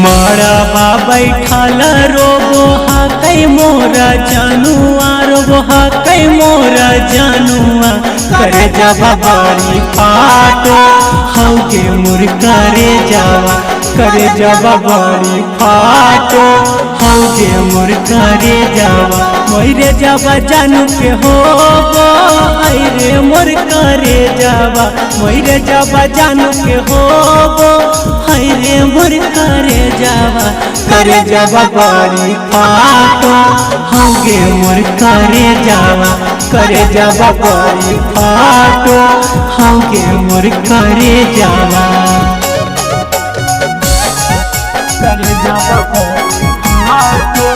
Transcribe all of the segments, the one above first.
मड़वा बैठल रोबो हाकै मोरा जनुआ, रोबो हाकै मोरा जनुआ। करे जावा बड़ी फाटो हौगे मोर करे जावा, करे जावा बड़ी फाटो हौगे मोर करे जावा। मोरे जावा जानू के होबो रे मोर करे जावा, मोरे जावा जानू के होबो रे मोर करे जावा। करे जावा बड़ी फाटो हौगे मोर करे जावा, करे जावा बड़ी फाटो हौगे मोर करे जावा। करे जावा बड़ी फाटो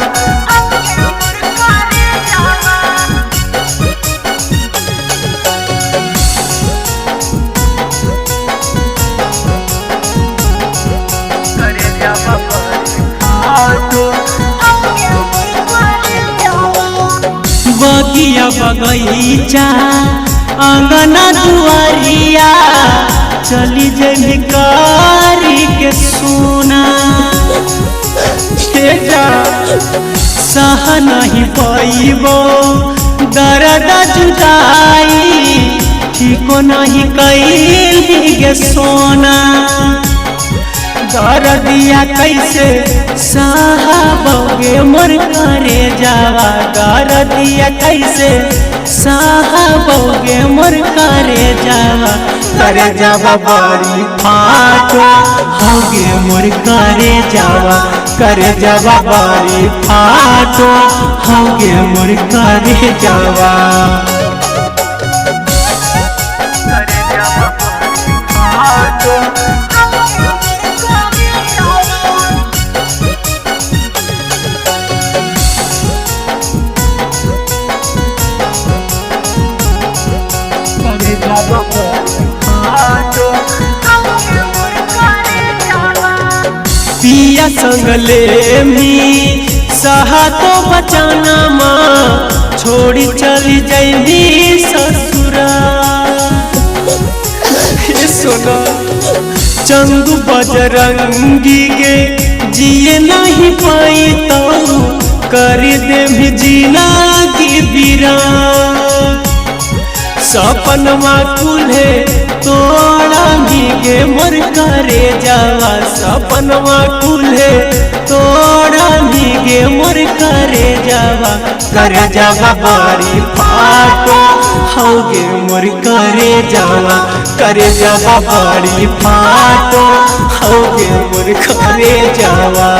बगिया बगीचा आंगना दुआरिया चली जनिकारी के सोना। सह नहीं पैबो दर्द जुदाई ठीको नहीं कैल गे सोना। दर्दिया कैसे साहबोगे मोर करे जावा, दर्दिया कैसे साहबोगे मोर करे जावा। करे जावा बड़ी फाटो हौगे मोर करे जावा, करे जावा बड़ी फाटो हौगे मोर करे जावा। करे जावा बड़ी फाटो पिया संग ले मी सहा तो बचाना माँ, छोड़ी चली जाइबी ससुरा। सोना चंदू बजरंगी गे जिए नहीं पाई तो कर दे भी जीना की बीरा। सपनवा कुल्हे तोड़ा गे मोर करे जावा, सपनवा कुल्हे तोड़ा गे मोर करे जावा। करे जावा बड़ी फाटो हौगे मोर करे जावा, करे जावा बड़ी फाटो हौगे मोर करे जावा।